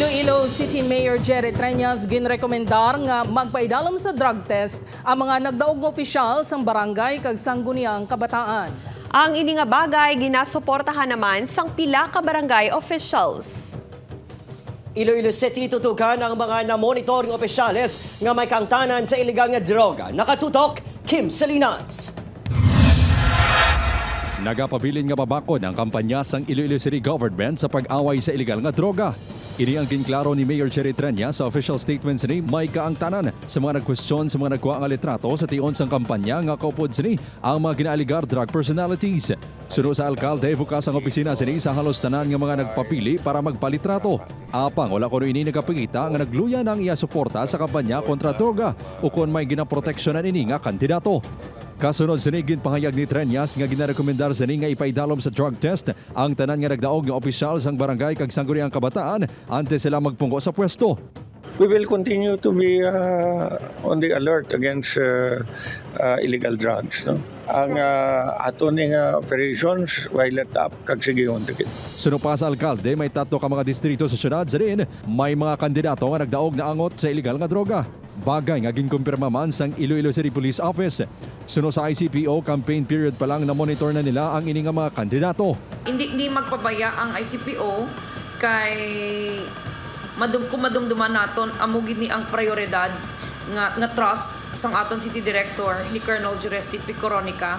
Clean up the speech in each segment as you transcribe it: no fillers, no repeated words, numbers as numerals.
Iloilo City Mayor Jerry Treñas ginrekomendar nga magpaidalom sa drug test ang mga nagdaog nga opisyal sang barangay kag sangguniang kabataan. Ang ini nga bagay ginasuportahan naman sang pila ka barangay officials. Iloilo City, tutukan ang mga na-monitoring opisyales nga may kaangtanan sa ilegal nga droga. Nakatutok, Kim Salinas. Nagapabilin nga mabakod ang kampanya sang Iloilo City Government sa pag-away sa ilegal nga droga. Ini ang ginklaro ni Mayor Jerry Treñas sa official statements ni may kaangtanan sa mga nagkwestiyon sa mga nagkuha nga litrato sa tion sang kampanya nga kaupod sini ang mga ginaaligar drug personalities. Suno sa alkalde, bukas ang opisina sini sa halos tanan nga mga nagpapili para magpalitrato. Apang wala kuno ini nagapakita nga nagluya ng iya suporta sa kampanya kontra droga o kon may ginaproteksyonan ini nga kandidato. Kasunod sini, ginpahayag ni Treñas nga ginarekomendar sini nga ipaidalom sa drug test ang tanan nga nagdaog nga opisyal sang barangay kag sangguniang kabataan antes sila magpungko sa pwesto. We will continue to be on the alert against illegal drugs. No? Ang ato ning operations, violet up kag sige gid. Suno pa sa alkalde, may tatlo ka mga distrito sa syudad sa diin may mga kandidato nga nagdaog na angot sa ilegal nga droga. Bagay nga ginkumpirma man sang Iloilo City Police Office. Suno sa ICPO, campaign period pa lang na monitor na nila ang ini nga mga kandidato. Hindi hindi magpabaya ang ICPO kay kung madumduman naton amo gid ni ang prioridad nga nga trust sang aton city director ni Colonel Juresti P. Coronica.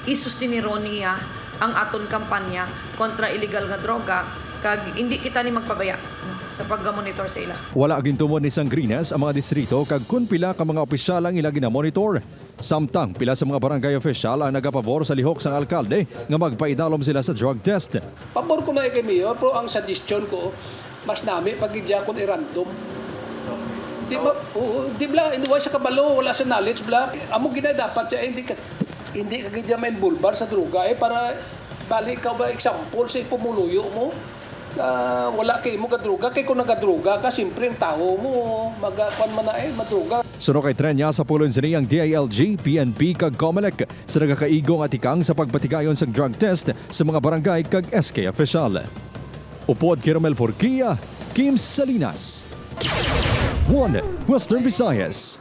Isustiniro niya ang aton kampanya kontra illegal nga droga kag hindi kita ni magpabaya sa pag-monitor sa ila. Wala gintumod ni Sangrines ang mga distrito kag kun pila ka mga opisyal ang ila ginamonitor. Samtang pila sa mga barangay official ang nagapabor sa lihok sang alkalde nga magpaidalom sila sa drug test. Pabor ko na kay Mayor, pero ang suggestion ko, mas nami pag kung i-random. Di ba, oo, di bla, hindi wala siya kabalo, wala siya knowledge bla. Amo gina dapat siya, eh, hindi ka gidya ma-involve sa droga eh, para bali ikaw ba example sa pumuluyo mo. Wala kay mo gadroga, kay kung nagadroga ka, siyempre ang tao mo magakuan man na eh, madroga. Suno kay Treñas, sa pulon sini ang DILG, PNP kag COMELEC sa nagakaigong atikang sa pagpatigayon sa drug test sa mga barangay kag SK official. Upod kay Romel Porquia, Kim Salinas. 1 Western Visayas.